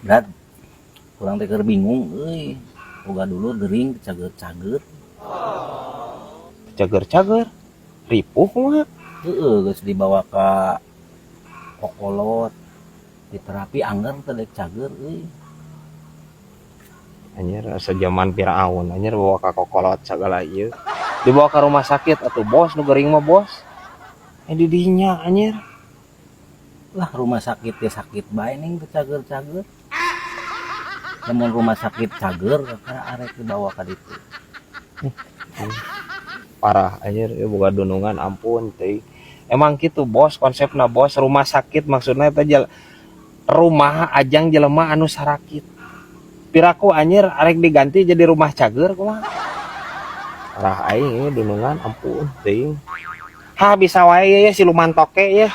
Brad, urang teh keur bingung euy. Boga dulur gering cager-cager. Cager-cager. Ripuh kumaha? Heeh, geus dibawa ka kokolot. Di terapi angger teu dek cager euy. Anjir, asa zaman Firaun anjir, bawa ka kokolot segala ieu. Dibawa ke rumah sakit atuh, Bos, nu gering mah, Bos. Eh, di dinya anjir. Lah, rumah sakit teh sakit bae ning teu cager-cager. Lamun rumah sakit cager, kakara arek dibawa ka ditu. Parah anjir, ieu boga dunungan, ampun teuing. Emang gitu, Bos, konsepna, Bos, rumah sakit maksudnya teh rumah ajang jelema anu sarakit. Piraku anjir arek diganti jadi rumah cager kumaha? Parah aing ieu dunungan, ampun teuing. Ha, bisa wae ya siluman toke ya.